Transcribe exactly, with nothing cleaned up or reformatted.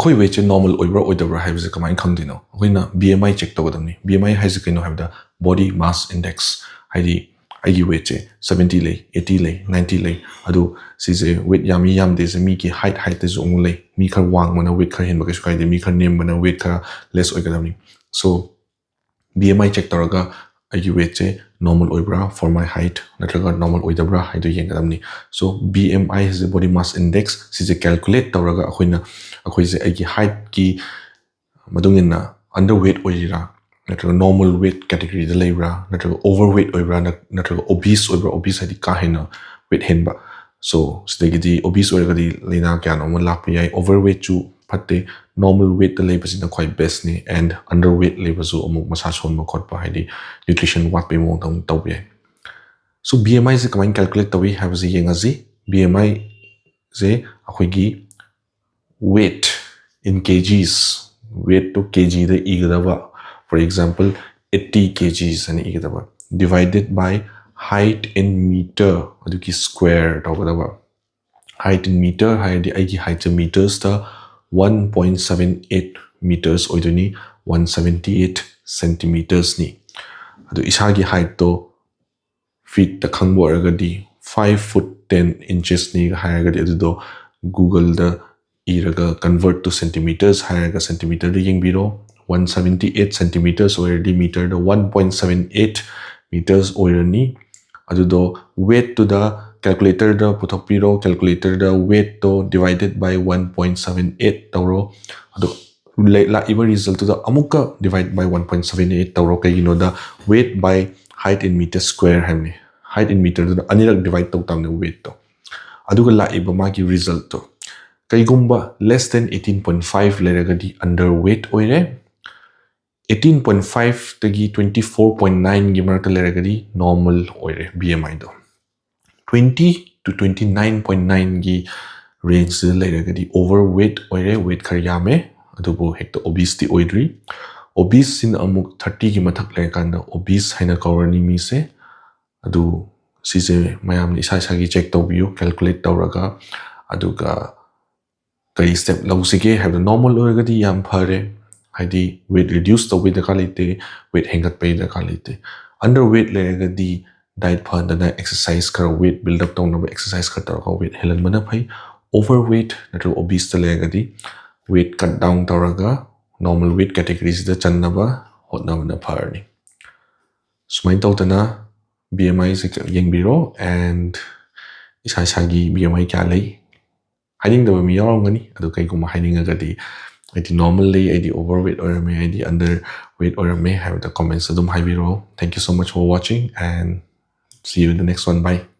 ꯑꯩꯈꯣꯏ ꯋꯦꯠꯁꯦ ꯅꯣꯔꯃꯦꯜ ꯑꯣꯏꯕ꯭ꯔꯥ ꯑꯣꯏꯗꯕ꯭ꯔꯥ ꯍꯥꯏꯕꯁꯦ ꯀꯃꯥꯏꯅ ꯈꯪꯗꯣꯏꯅꯣ? ꯑꯩꯈꯣꯏꯅ ꯕꯤ ꯑꯦꯝ ꯑꯥꯏ ꯆꯦꯛ ꯇꯧꯒꯗꯕꯅꯤ꯫ ꯕꯤ ꯑꯦꯝ ꯑꯥꯏ ꯍꯥꯏꯁꯦ ꯀꯩꯅꯣ ꯍꯥꯏꯕꯗ ꯕꯣꯗꯤ ꯃꯥꯁ ꯏꯟꯗꯦꯛꯁ, ꯍꯥꯏꯗꯤ ꯑꯩꯒꯤ ꯋꯦꯠꯁꯦ ꯁꯕꯦꯟꯇꯤ ꯂꯩ, ꯑꯩꯠꯇꯤ ꯂꯩ, ꯅꯥꯏꯟꯇꯤ ꯂꯩ, ꯑꯗꯨ ꯁꯤꯁꯦ ꯋꯦꯠ ꯌꯥꯝꯃꯤ ꯌꯥꯝꯗꯦꯁꯦ ꯃꯤꯒꯤ ꯍꯥꯏꯠ ꯍꯥꯏꯠꯇꯁꯨ ꯑꯃꯨꯛ ꯂꯩ꯫ ꯃꯤ ꯈꯔ ꯋꯥꯡꯕꯅ ꯋꯦꯠ ꯈꯔ ꯍꯦꯟꯕ ꯀꯩꯁꯨ ꯀꯥꯏꯗꯦ, ꯃꯤ ꯈꯔ ꯅꯦꯝꯕꯅ ꯋꯦꯠ ꯈꯔ ꯂꯦꯁ ꯑꯣꯏꯒꯗꯕꯅꯤ꯫ ꯁꯣ ꯕꯤ ꯑꯦꯝ ꯑꯥꯏ ꯆꯦꯛ ꯇꯧꯔꯒ ꯑꯩꯒꯤ ꯋꯦꯠꯁꯦ ꯅꯣꯔꯃꯦꯜ ꯑꯣꯏꯕ꯭ꯔꯥ, ꯐꯣꯔ ꯃꯥꯏ ꯍꯥꯏꯠ ꯅꯠꯇ꯭ꯔꯒ ꯅꯣꯔꯃꯦꯜ ꯑꯣꯏꯗꯕ꯭ꯔꯥ ꯍꯥꯏꯗꯣ ꯌꯦꯡꯒꯗꯕꯅꯤ꯫ ꯁꯣ ꯕꯤ ꯑꯦꯝ ꯑꯥꯏ ꯍꯥꯏꯁꯦ ꯕꯣꯗꯤ ꯃꯥꯁ ꯏꯟꯗꯦꯛꯁ, ꯁꯤꯁꯦ ꯀꯦꯜꯀꯨꯂꯦꯠ ꯇꯧꯔꯒ ꯑꯩꯈꯣꯏꯅ ꯑꯩꯈꯣꯏꯁꯦ ꯑꯩꯒꯤ ꯍꯥꯏꯠꯀꯤ ꯃꯇꯨꯡ ꯏꯟꯅ ꯑꯟꯗꯔ ꯋꯦꯠ ꯑꯣꯏꯔꯤꯔꯥ, ꯅꯠꯇ꯭ꯔꯒ ꯅꯣꯔꯃꯦꯜ ꯋꯦꯠ ꯀꯦꯇꯦꯒꯣꯔꯤꯗ ꯂꯩꯕ꯭ꯔꯥ, ꯅꯠꯇ꯭ꯔꯒ ꯑꯣꯚꯔ ꯋꯦꯠ ꯑꯣꯏꯕ꯭ꯔꯥ, ꯅꯠ- ꯅꯠꯇ꯭ꯔꯒ ꯑꯣꯕꯤꯁ ꯑꯣꯏꯕ꯭ꯔꯥ, ꯑꯣꯕꯤꯁ ꯍꯥꯏꯗꯤ ꯀꯥ ꯍꯦꯟꯅ ꯋꯦꯠ ꯍꯦꯟꯕ꯫ ꯁꯣ ꯁꯤꯗꯒꯤꯗꯤ ꯑꯣꯕꯤꯁ ꯑꯣꯏꯔꯒꯗꯤ ꯂꯥꯏꯅꯥ ꯀꯌꯥꯅꯣ ꯑꯃ ꯂꯥꯛꯄ ꯌꯥꯏ꯫ ꯑꯣꯚꯔ ꯋꯦꯠꯁꯨ ꯐꯠꯇꯦ, ꯅꯣꯔꯃꯦꯜ ꯋꯦꯠꯇ ꯂꯩꯕꯁꯤꯅ ꯈ꯭ꯋꯥꯏ ꯕꯦꯁꯅꯤ꯫ ꯑꯦꯟ ꯑꯟꯗꯔ ꯋꯦꯠ ꯂꯩꯕꯁꯨ ꯑꯃꯨꯛ ꯃꯁꯥ ꯁꯣꯟꯕ ꯈꯣꯠꯄ, ꯍꯥꯏꯗꯤ ꯅ꯭ꯌꯨꯇ꯭ꯔꯤꯁꯟ ꯋꯥꯠꯄꯒꯤ ꯃꯑꯣꯡꯗ ꯑꯃꯨꯛ ꯇꯧꯕ ꯌꯥꯏ꯫ ꯁꯣ ꯕꯤ ꯑꯦꯝ ꯑꯥꯏꯁꯦ ꯀꯃꯥꯏꯅ ꯀꯦꯜꯀꯨꯂꯦꯠ ꯇꯧꯏ ꯍꯥꯏꯕꯁꯦ ꯌꯦꯡꯉꯁꯤ꯫ ꯕꯤ ꯑꯦꯝ ꯑꯥꯏꯁꯦ ꯑꯩꯈꯣꯏꯒꯤ ꯋꯦꯠ ꯏꯟ ꯀꯦꯖꯤꯁ, ꯋꯦꯠꯇꯣ ꯀꯦꯖꯤꯗ ꯏꯒꯗꯕ꯫ ꯐꯣꯔ ꯑꯦꯛꯖꯥꯝꯄꯜ, ꯑꯩꯠꯇꯤ ꯀꯦꯖꯤꯁ ꯍꯥꯏꯅ ꯏꯒꯗꯕ, divided by height in metre, ꯑꯗꯨꯒꯤ ꯁ꯭ꯀ꯭ꯋꯦꯔ ꯇꯧꯒꯗꯕ꯫ ꯍꯥꯏꯠ ꯏꯟ ꯃꯤꯇꯔ ꯍꯥꯏꯔꯗꯤ ꯑꯩꯒꯤ ꯍꯥꯏꯠꯁꯦ ꯃꯤꯇꯔꯁꯇ one point seven eight metres ꯑꯣꯏꯗꯣꯏꯅꯤ, ꯋꯥꯟ ꯁꯕꯦꯟꯇꯤ ꯑꯩꯠ ꯁꯦꯟꯇꯤꯃꯤꯇꯔꯁꯅꯤ꯫ ꯑꯗꯣ ꯏꯁꯥꯒꯤ ꯍꯥꯏꯠꯇꯣ ꯐꯤꯠꯇ ꯈꯪꯕ ꯑꯣꯏꯔꯒꯗꯤ, ꯐꯥꯏꯚ ꯐꯨꯠ ꯇꯦꯟ ꯏꯟꯆꯦꯁꯅꯤꯒ ꯍꯥꯏꯔꯒꯗꯤ, ꯑꯗꯨꯗꯣ ꯒꯨꯒꯜꯗ ꯏꯔꯒ convert to centimeters ꯍꯥꯏꯔꯒ ꯁꯦꯟꯇꯤꯃꯤꯇꯔꯗ ꯌꯦꯡꯕꯤꯔꯣ꯫ ꯋꯥꯟ ꯁꯕꯦꯟꯇꯤ ꯑꯩꯠ ꯁꯦꯟꯇꯤꯃꯤꯇꯔꯁ ꯑꯣꯏꯔꯗꯤ ꯃꯤꯇꯔꯗ one point seven eight metres ꯑꯣꯏꯔꯅꯤ꯫ ꯑꯗꯨꯗꯣ ꯋꯦꯠꯇꯨꯗ ꯀꯦꯜꯀꯨꯂꯦꯇꯔꯗ ꯄꯨꯊꯣꯛꯄꯤꯔꯣ꯫ ꯀꯦꯜꯀꯨꯂꯦꯇꯔꯗ ꯋꯦꯠꯇꯣ divided by one point seven eight ꯇꯧꯔꯣ꯫ ꯑꯗꯣ ꯂꯩ- ꯂꯥꯛꯏꯕ ꯔꯤꯖꯜꯇꯨꯗ ꯑꯃꯨꯛꯀ divide by one point seven eight ꯇꯧꯔꯣ꯫ ꯀꯩꯒꯤꯅꯣꯗ weight by height in meter square ꯍꯥꯏꯕꯅꯤ꯫ ꯍꯥꯏꯠ ꯏꯟ ꯃꯤꯇꯔꯗꯨꯅ ꯑꯅꯤꯔꯛ ꯗꯤꯚꯥꯏꯠ ꯇꯧ ꯇꯥꯕꯅꯦ ꯋꯦꯠꯇꯣ꯫ ꯑꯗꯨꯒ ꯂꯥꯛꯏꯕ ꯃꯥꯒꯤ ꯔꯤꯖꯜꯇꯣ, ꯀꯩꯒꯨꯝꯕ less than eighteen point five ꯂꯩꯔꯒꯗꯤ ꯑꯟꯗꯔ ꯋꯦꯠ ꯑꯣꯏꯔꯦ꯫ Eighteen point five ꯇꯒꯤ twenty four point nine ꯒꯤ ꯃꯔꯛꯇ ꯂꯩꯔꯒꯗꯤ ꯅꯣꯔꯃꯦꯜ ꯑꯣꯏꯔꯦ ꯕꯤ ꯑꯦꯝ ꯑꯥꯏꯗꯣ꯫ Twenty to twenty nine point nine ꯒꯤ ꯔꯦꯟꯖꯁꯤꯗ ꯂꯩꯔꯒꯗꯤ ꯑꯣꯚꯔ ꯋꯦꯠ ꯑꯣꯏꯔꯦ, ꯋꯦꯠ ꯈꯔ ꯌꯥꯝꯃꯦ, ꯑꯗꯨꯕꯨ ꯍꯦꯛꯇ ꯑꯣꯕꯤꯁꯇꯤ ꯑꯣꯏꯗ꯭ꯔꯤ꯫ ꯑꯣꯕꯤꯁꯁꯤꯅ ꯑꯃꯨꯛ ꯊꯥꯔꯇꯤꯒꯤ ꯃꯊꯛ ꯂꯩꯔꯀꯥꯟꯗ ꯑꯣꯕꯤꯁ ꯍꯥꯏꯅ ꯀꯧꯔꯅꯤ ꯃꯤꯁꯦ꯫ ꯑꯗꯨ ꯁꯤꯁꯦ ꯃꯌꯥꯝꯅ ꯏꯁꯥ ꯏꯁꯥꯒꯤ ꯆꯦꯛ ꯇꯧꯕꯤꯌꯨ, ꯀꯦꯜꯀꯨꯂꯦꯠ ꯇꯧꯔꯒ꯫ ꯑꯗꯨꯒ ꯀꯔꯤ step ꯂꯧꯁꯤꯒꯦ ꯍꯥꯏꯕꯗ, normal ꯑꯣꯏꯔꯒꯗꯤ ꯌꯥꯝ ꯐꯔꯦ, ꯍꯥꯏꯗꯤ weight reduce ꯇꯧꯕꯩ ꯗꯔꯀꯥꯔ ꯂꯩꯇꯦ, weight ꯍꯦꯟꯒꯠꯄꯩ ꯗꯔꯀꯥꯔ ꯂꯩꯇꯦ꯫ Under weight ꯂꯩꯔꯒꯗꯤ diet ꯐꯍꯟꯗꯅ exercise ꯈꯔ, weight build up ꯇꯧꯅꯕ exercise ꯈꯔ ꯇꯧꯔꯒ weight ꯍꯦꯜꯍꯟꯕꯅ ꯐꯩ꯫ Overweight ꯅꯠꯇ꯭ꯔꯒ obese ꯇ ꯂꯩꯔꯒꯗꯤ weight cut down ꯇꯧꯔꯒ normal weight category ꯁꯤꯗ ꯆꯟꯅꯕ ꯍꯣꯠꯅꯕꯅ ꯐꯔꯅꯤ꯫ ꯁꯨꯃꯥꯏꯅ ꯇꯧꯗꯅ B M I ꯁꯦ ꯌꯦꯡꯕꯤꯔꯣ, and ꯏꯁꯥ ꯏꯁꯥꯒꯤ B M I ꯀꯌꯥ ꯂꯩ ꯍꯥꯏꯅꯤꯡꯗꯕ ꯃꯤ ꯌꯥꯎꯔꯝꯒꯅꯤ, ꯑꯗꯨ ꯀꯩꯒꯨꯝꯕ ꯍꯥꯏꯅꯤꯡꯉꯒꯗꯤ, "ꯑꯩꯗꯤ normal ꯂꯩ, ꯑꯩꯗꯤ overweight ꯑꯣꯏꯔꯝꯃꯦ, ꯑꯩꯗꯤ underweight ꯑꯣꯏꯔꯝꯃꯦ" ꯍꯥꯏꯕꯗ comments ꯑꯗꯨꯝ ꯍꯥꯏꯕꯤꯔꯛꯑꯣ꯫ Thank you so much for watching and see you in the next one. Bye.